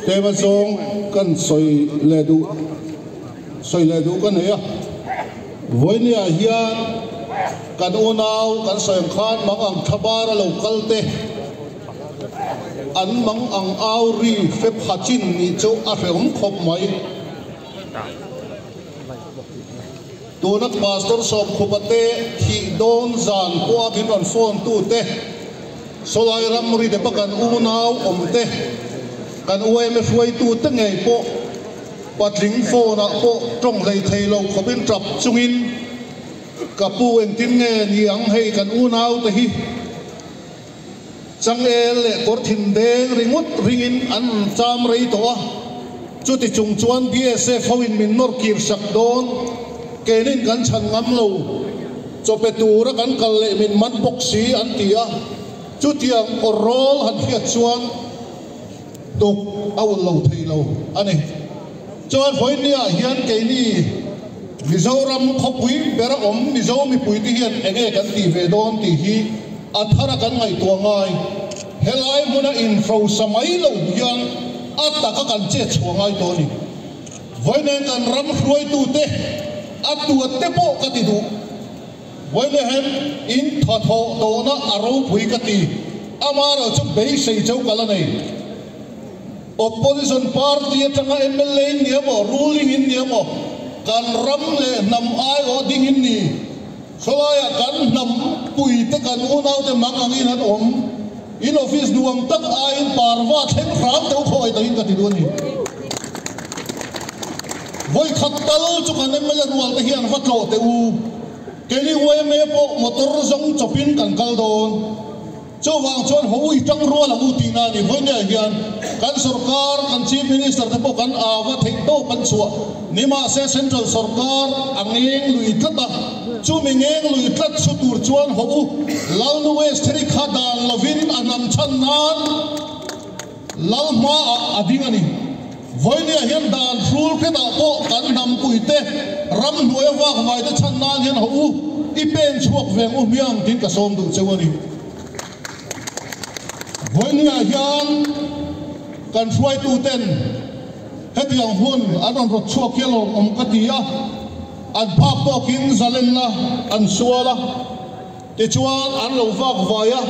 Tlema zawng kan sawi leh duh sawi leh duh ka nei a, vawinia hian kan unau kan sawi ang khan mang ang thlabar a lo kal te an mang ang au ri hre pha chin nih chu a hrehawm khawp mai. Tuna Pastor Sawmkhupa te thih dawn zan pawha min rawn phone tu te, Sawlai ramri depa kan unau awm te, kan yma hruaitu te ngei pawh patling phone ah pawh tawng hlei thei lo khawpin tap chungin ka pu engtin nge ni ang hei kan unau te hi changel leh kawr thin deng ringawt ringin an rawn cham rei tawh a, chuti chung chuan BSF ho in min nawr kir sak dawn keinin kan chhan ngam lo. Chawpe tura kan kal leh min man bawk si an ti a, chutiang aw rawl han hriat chuan tuk a ulh lo thei lo a ni. Chuan vawinia hian keini Mizoram khawpui bera awm Mizo mipuite hian enge kan tih ve dawn tih hi a thara kan ngaihtuah ngai. Helai hmuna inhrosa mai lo hian a taka kan chet chhuah ngai tawh a ni. Vawiin kan ram hruaitute a tuat te pawh ka ti duh. Vawiin in thathawh tawhna a ropui ka ti. Amaherawh chu beisei cheu ka la nei. Opposition party atanga mla in ni emaw, ruling in ni emaw, kan ram leh hnam aiawh ding in ni. Khawlaiah kan hnam puite kan unaute mang angin an awm. In office nuam tak aiin parva thleng hram deuh khaw ai takin ka ti duh a ni. Vawi khat tal chu kan mla rual te hian va tlawh teh u. Keini yma pawh motor zawng chawpin kan kal dawn. Chuvang chuan ho i tang rual ang u tihna a ni. Vawinia hian kan sorkar, kan Chief Minister te pawh kan ava theih tawp an chhuah ni mahse Central sorkar a ngeng lui tlat a, chumi ngeng lui tlat chu tur chuan ho u Lalnu West Theri kha dan lovin a hnam chhan nan Lal hmaah a ding a ni. Vawinia hian dan hrul hretah pawh kan hnampuite ram hnuaia vak vaite chhan nan hian ho u i pen chhuak veng u hmiang tiin ka sawm duh cheu a ni. Vawinia hian kan hruaituten hetiang hun an rawn rawt chhuak hi a lawmawm ka ti a, an phak tawkin zalenna an sual a, tichuan an lo vak vai a.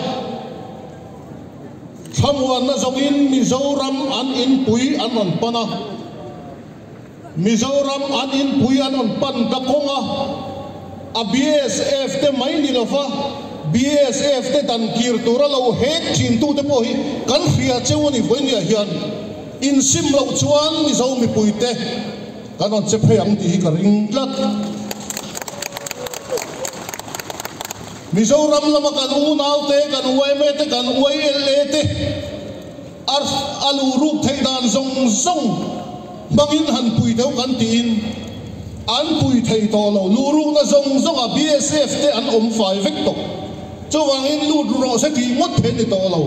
Thlamuanna zawngin Mizoram an inpui an rawn pan a, Mizoram an inpui an rawn pan ta kawng a, a BSF te mai ni lova BSF te dan kir tura lo hek thin tute pawh hi kan hria cheu a ni vawinia hian insim loh chuan Mizo mipuite kan rawn che phei ang tih hi ka ring tlat. Mizoram lama kan unaute, kan yma te, kan YLA te a a luh ruk theih dan zawng zawng hmangin han pui deuh kan tiin an pui thei tawh lo. Luh rukna zawng zawngah BSF te an awm fai vek tawh. Chuvangin lut rawh se tih ngawt theih ni tawh lo.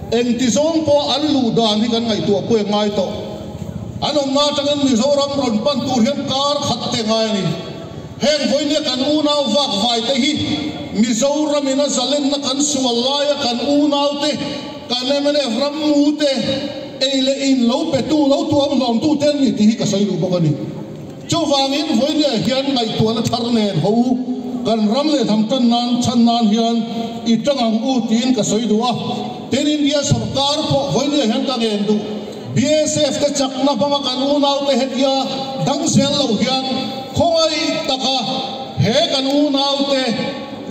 Engti zawng pawh an luh dan hi kan ngaihtuah pawh i ngai tawh. An awmna atangin Mizoram rawn pan tur hian kar khat te ngai a ni. Heng vawinia kan unau vak vaite hi Mizoramin a zalenna kan sual laia kan unaute, kan mnf rammute ei leh in lo petu, lo tuam hlawmtute an ni tih hi ka sawi duh bawk a ni. Chuvangin vawinia hian ngaihtuahna thar nen ho u, kan ram leh hnam tan nan chhan nan hian i tang ang u tiin ka sawi duh a. Tin, India sorkar pawh vawinia hian ka ngen duh. BSF te chakna hmanga kan unaute hetia dang zel lo hian khawngaih taka he kan unaute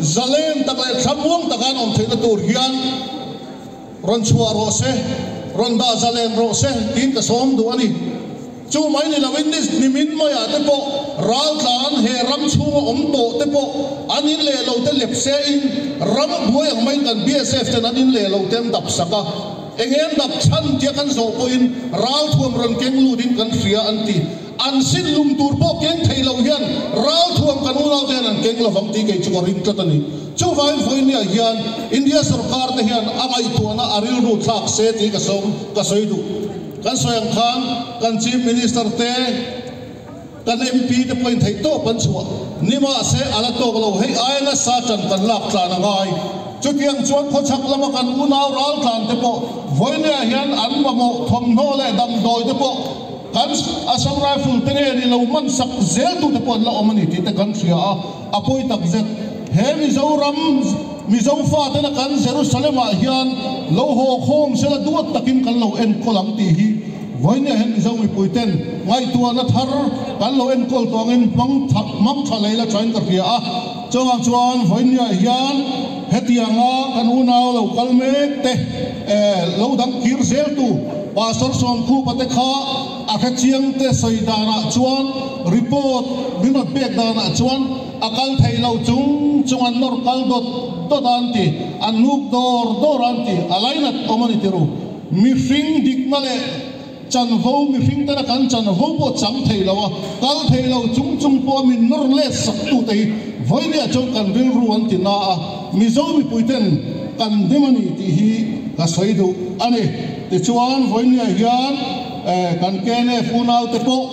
zalen tak leh thlamuang taka an awm theihna tur hian rawn chhuah rawh se, rawn dah zalen rawh se tiin ka sawm duh a ni. Chu mai ni loin nimin maiah te pawh raltlan he ram chhunga awm tawh te pawh an in leh lo te lep se in ram buai ang maiin kan BSF ten an in leh lo te an dap sak a. Eng em dap chhan tia kan zawh pawhin ralthuam rawn keng lutin kan hria an ti. An sin lum tur pawh keng thei lo hian ralthuam kan unau te hian an keng lovang tih kei chu ka ring tlat a ni. Chuvangin vawinia hian India sorkar te hian a ngaihtuahna a rilru thlak se tih ka sawm ka sawi duh. Kan sawi ang khan kan Chief Minister te, kan MP te pawhin theih tawp an chhuah ni mahse a la tawk lo. Hei aia nasa tan kan lak tlan a ngai. Chutiang chuan khawchhak lama kan unau raltlan te pawh vawinia hian an mamawh thawmhnaw leh damdawi te pawh kan Assam Rifle te nge ni lo man sak zel tu te pawh an la awm a ni tih te kan hria a, a pawi tak zet. He Mizoram Mizo fatena kan Jerusalem ah hian lo haw khawm sela duat takin kan lo enkawl ang tih hi vawinia hian Mizo mipui ten ngaihtuahna thar kan lo enkawl tawh angin hmang hmang tha lei la thain ka hria a. Chuvang chuan vawinia hian hetianga kan unau lo kal mek te lo dang kir zel tu Pastor Sawmkhupa te kha a hrechiang te sawi danah chuan report min rawn pek danah chuan a kal thei lo chung chung an nawr kal dawt dawt a an ti, an hnuk dawr dawr a an ti, a lainat awm a ni tiru. Mihring dikna leh Chanvo mihring tena kan chanvo pawh chang thei lo a, kal thei lo chung chung pawh a min nawr let sak tute hi vawinia chuan kan rilru an ti na a, Mizo mipui ten kan hnem a ni tih hi ka sawi duh a ni. Tichuan vawinia hian kan KNF unaute pawh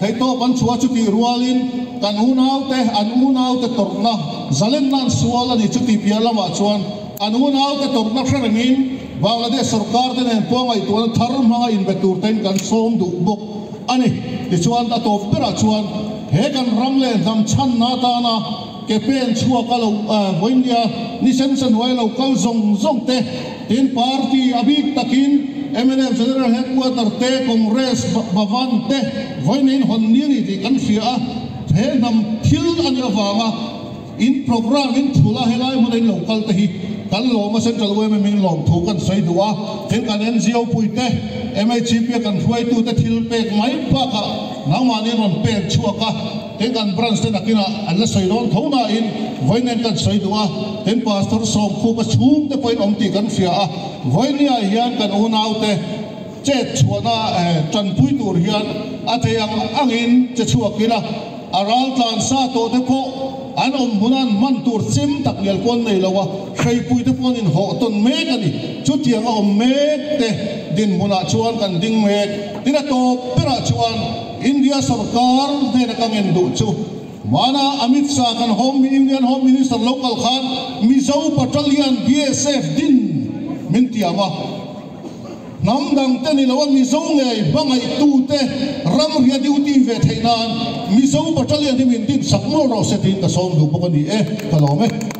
theihtawp an chhuah chutih rualin kan unaute an unaute tawrhna zalenna an sual a ni chutih piah lamah chuan An unaute tawrhna hre rengin Bangladesh sorkar te nen pawh ngaihtuahna thar hmanga inbe tur tein kan sawm duh bawk a ni. Tichuan a tawp berah chuan he kan ram leh hnam chhanna atana ke pen chhuak a lo vawinia ni sensa hnuai lo kal zawng zawng te tin party a bik takin mnf General Headquarter te Congress Bhavan te vawiin hawn ni a ni tih kan hria a, he hnam thil a nih avanga In programme in thul a helai hmuna in lo kal te hi kan lawm a, Central yma min lawm thu kan sawi duh a, tin kan NGO pui te, MHP a kan hruaitu te thil pek mai bakah nangmahni an rawn pek chhuak a, tin kan branch te nakinah an la sawi dawn tho nain vawiin kan sawi duh a, tin Pastor Sawmkhupa chhung te pawhin awm tih kan hria a, vawinia hian kan unaute chet chhuahna tanpui tur hian a thei ang angin che chhuak ila. A raltlan sa tawh te pawh an awm hmun an hman tur chem tak ngial pawh an nei lo a, hreipui te pawh an inhawh tawn mek a ni. Chutiang a awm mek te dinhmunah chuan kan ding mek. Tin a tawp berah chuan India sorkar hnena ka ngen duh chu hmana Amit Shah kan Home Indian Home Minister lo kal khan Mizo Battalion BSF din min tiam a. Hnam dang te ni lo a Mizo ngei hmangaihtute ramria duty ve theih nan Mizo Battalion hi min din sak mual rawh se tiin ka sawm duh bawk a ni e, ka lawm e.